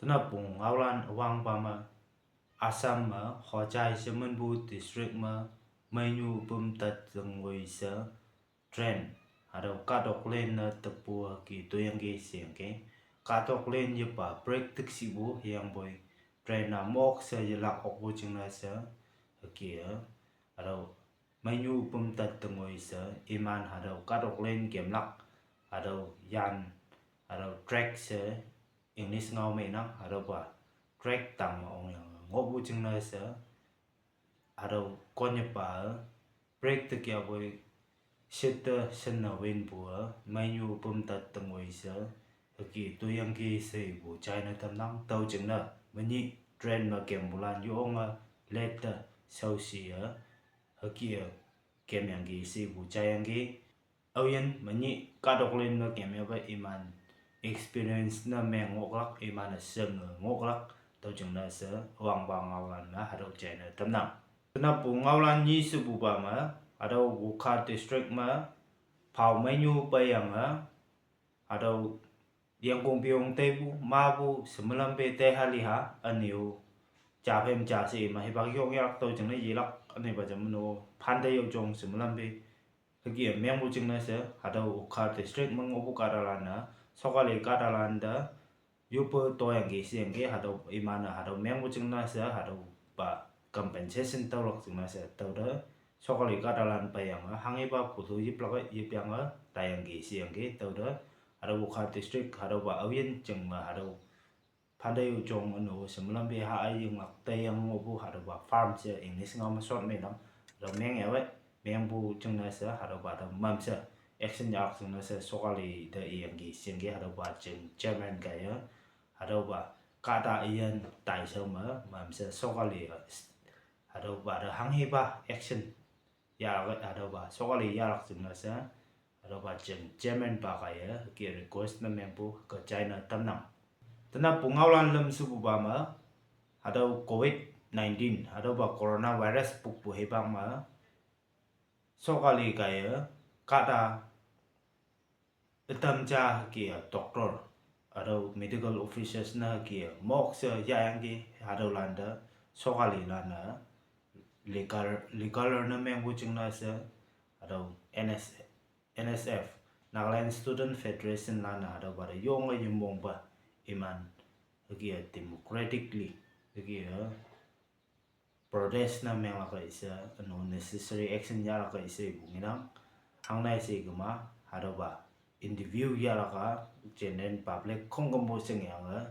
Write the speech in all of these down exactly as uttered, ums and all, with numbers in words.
Tenappu ngaolan üwangpa me, Assam me Hojai she minpu district me meinyu püm tat tengwoi she train hatüo kahtok line ne teppu hüke toiyangki sheyangki. Kahtok line yepa brake tükshipu hüyangpoi train-a mok she yelak okpu jingne she hüke-e hatüo meinyu püm tat tengwoi she iman hatüo kahtok line kemlak, hatüo yan, hatüo track she English ngao me nang, hatüopa track tang me ongyange ngohpu jingne she hatüo konyepa-e brake te kepoi shit te shinne winpu-e meinyu püm tat tengwoi she hüke toiyangki she ipu jaine tamnang. Tüo jingne menyih train me kempulan yonge late te shaoshi-e hüke-e kemyangki she ipu jaiyangki. Aoyin menyih kahtok line me kemyape iman experience ne meng ngohlak, iman-e shinge ngohlak, tüo jingne she üwangpa ngaolan me hatüo jaine tamnang. Tenappu ngaolan nyi shepupa me, hatüo Wokha district me phao meinyu peiyange hatüo yengkong pyong teipu mapu shemelam pe tei haliha ünyu ja phei me ja she me hipak yong yahlak, tüo jingne yelak ünepa jam no phante yo jong shemelam pe hüke mengpu jingne she hatüo Wokha district me ngohpu kahtalan-e sokali kahtalan te yoppe toyangki sheyangki. Hatüo iman-e hatüo mengpu jingne she hatüopa compensation tüolak jingne she tüote sokali kahtalan peiyange hanghepa photo yiplak-e yipyange taiyangki sheyangki. Tüote hatüo Wokha district hatüopa aoyin jing me hatüo phante yo jong üno shemelam pe ha-a yinglak teiyang ngohpu hatüopa farm she English ngao me short me nang, hatüo meng yawe, mengpu jingne she hatüopa te mamshe action yahlak jingne she sokali te iyangki sheyangki. Hatüopa jing chairman kaiye hatüopa kahta iyan taishao me mamshe sokali-e hatüopa te hanghepa action yahlak, hatüopa sokali yahlak jingne she hatüopa jing chairman pa kaiye hüke request ne mengpu ke jaine tamnang. Tenappu ngaolan lüm shepupa me, hatüo covid nineteen hatüopa coronavirus pukpu hipak me sokali kaiye kahta ütam ja hüke-e doctor, hatüo medical officers ne hüke-e mok she yahyangki. Hatüolan te sokalilan-e legal, legal ne mengpu jingne she hatüo N S, N S F, Nagaland Student Federation lan-e hatüopa te yonge yemongpa iman hüke-e democratically hüke-e protest ne menglak-e she, üno necessary action yahlak-e she ipu ngenang. Hangne she kema hatüopa interview yahlak-a general public khongkümpu shingyange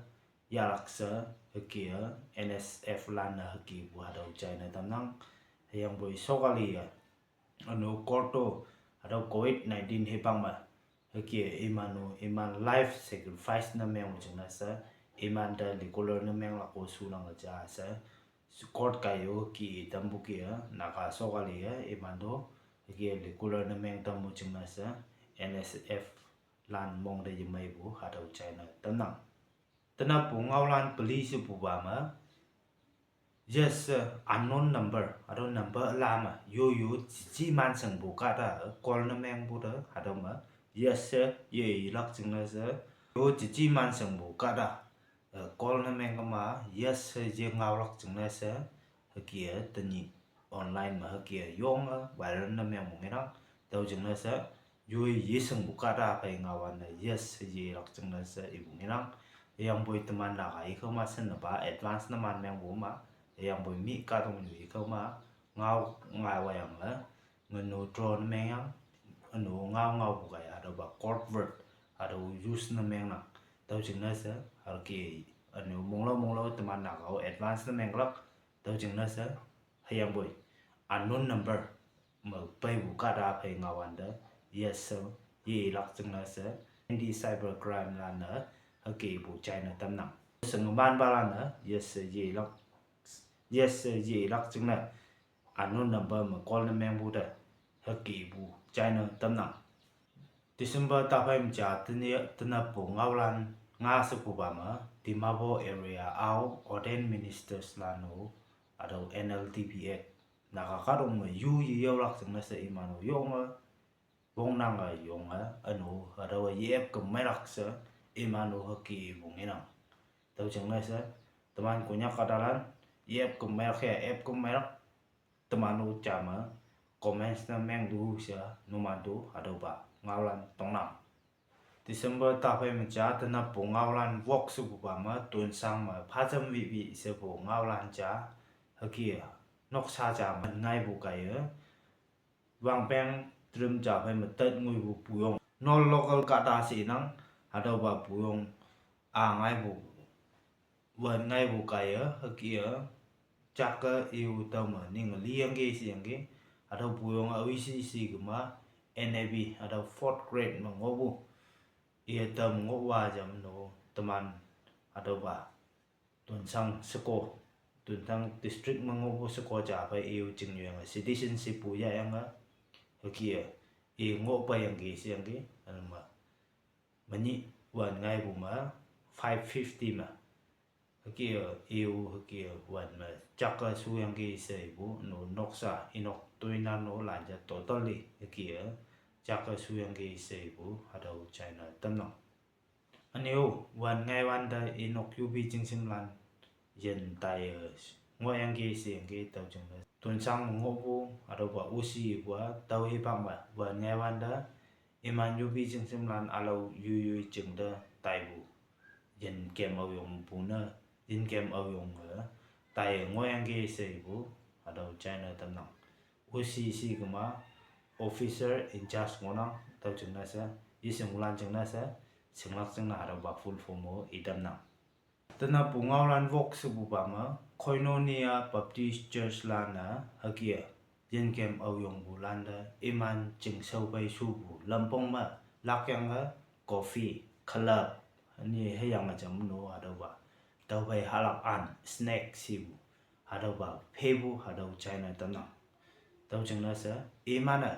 yahlak she hüke-e N S F lan-e hükepu hatüo jaine tamnang. Hüyangpoi sokali-e üno court-o hatüo covid nineteen hipak me hüke-e iman-o iman life sacrifice ne mengpu jingne she imante legal ne menglak-o shunange ja she court kaiye-o hüke tampu ke-a Naga sokali-e iman-o hüke-e legal ne meng tampu jingne she N S F lan mongte yemeipu hatüo jaine tamnang. Tenappu ngaolan peli shepupa me, yes, unknown number, hatüo number üla me yoyo jeji man shingpu kahta-e call ne mengpu te hatüo me, yes she yelak jingne she, yo jeji man shingpu kahta-e call ne meng kema, yes she ye ngaolak jingne she hüke-e tenyih online me hüke-e yonge viral ne mengpu ngenang. Tüo jingne she yoi yeshingpu kahta phei ngaowan-e yes she yelak jingne she ipu ngenang. Hüyangpoi teman Naga ikhao ma shinnepa advance ne man mengpu ma, hüyangpoi mi kahtoknyu ikhao ma ngao ngaiwayange ngenu draw ne mengyang, üno ngao ngaopu kaiye hatüopa code word hatüo use ne mengnang. Tüo jingne she hüke üno monglo monglo teman Naga-o advance ne menglak. Tüo jingne she hüyangpoi unknown number me peipu kahta phei ngaowante yes she yelak jingne she anti cyber crime lan-e hükepu jaine tamnang. Shengemanpalan-e yes she yelak, yes she yelak jingne unknown number me call ne mengpu te hükepu jaine tamnang. December taphei me ja teni, tenappu ngaolan nga shepupa me, Dimapur area ao ordained ministers lan-o hatüo N L D P Act Naga kahtok me yu yeyaolak jingne she iman-o yonge wongnange yonge üno hatüowe ye-ep ke meilak she iman-o hükepu ngenang. Tüo jingne she, teman Konyak kahtalan, yep kemerk he, yep kemerk, teman-o jame, comments ne mengtu she, numan-o hatüopa ngaolan tongnang. December taphei me ja tenapo ngaolan wok shepupa me, Tuensang me phajam wiwi shepu ngaolan ja, hüke, noksa ja me ngaipu kaiye, wangpeng trim ja phei me tet ngoipu puyong. Non-local kahta she nang, hatüopa puyong, a ngaipu, wan ngaipu kaiye, hüke-e, jake i-o tao me ning liyangki sheyangki, hatüo puyong aoishi shi kema, N A B, hatüo fourth grade me ngohpu. Iye tao me ngohwa jam no, teman, hatüopa, Tuensang sheko, Tuensang district me ngohpu sheko ja phei i-o chingyoiyange, citizenship pu yahyange, hüke-e, i ngohpeiyangki sheyangki, anme menyih wan ngaipu me, five fifty me. Hüke-e, i-o hüke-e wan me, jake shuyangki she ipu, no noksa, inok toinan-o lan ja totally, hüke-e, jake shuyangki she ipu, hatüo china tamnang. Ünyo, wan ngaiwante inok yupi chingshimlan, yin taiye, ngohyangki sheyangki tao jingne. Tuensang me ngohpu, hatüopa oshi ipu-a, tao hipak me, wan ngaiwante, iman yupi chingshimlan ülao yoi yoi chingte taipu. Yin kem aoyongpu ne, yin kem aoyong-e, taiye ngohyangki she ipu, hatüo china tamnang. Oshi shi kema, officer in charge ngohnang, tüo jingne she, yeshinglan jingne she, shinglak jingne hatüopa full form-o itamnang. Tenapo ngaolan wok shepupa me, Koinonia Baptist Church lan-e, hüke-e, yin kem aoyongpu lante, iman chingshao phei shupu, lampong me, lakyange, coffee, club, ni hüyange jam no hatüopa. Tüophei hahlak an, snack shipu, hatüopa, phepu, hatüo china tamnang. Tüo jingne she, iman-e,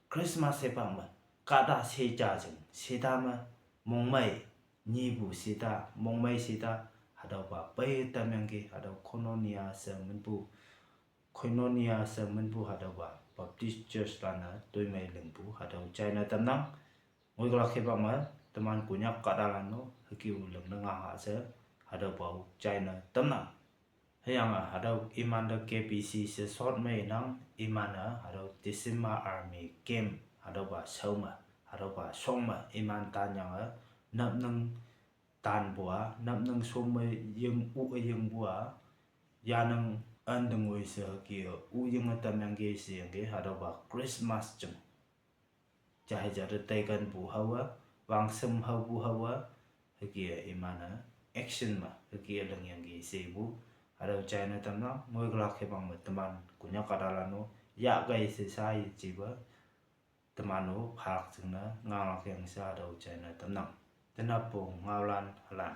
Christmas hipak me, kahta she ja jing, sheta me, mongmei, nyipu sheta, mongmei sheta, hatüopa pei tamyangki, hatüo Koinonia she minpu, Koinonia she minpu hatüopa, Baptist Church lan-e toimei lingpu, hatüo china tamnang. Ngoikülak hipak me, teman Konyak kahtalan-o, hüke-o lingne ngangha she, hatüopa-o china tamnang. Hüyange hatüo imante K B C she short me inang, iman-e hatüo December Army Camp, hatüopa shao me, hatüopa shong me, iman tanyange, napnang tanpu-a, napnang shong me ying u yingpu-a, yanang ünting woi she hüke-e, u yinge tamyangki sheyangki, hatüopa Christmas jing. Jahei jate teikanpu haowa, wangshem haopu haowa, hüke-e iman-e, action me, hüke-e lingyangki shepu, hatüo china tamnang. Ngoikülak hipak me teman, Konyak kahtalan-o, yahkei she sa yejipa, teman-o phalak jingne, nganglak yang she hatüo china tamnang. Tenapo ngaolan halan.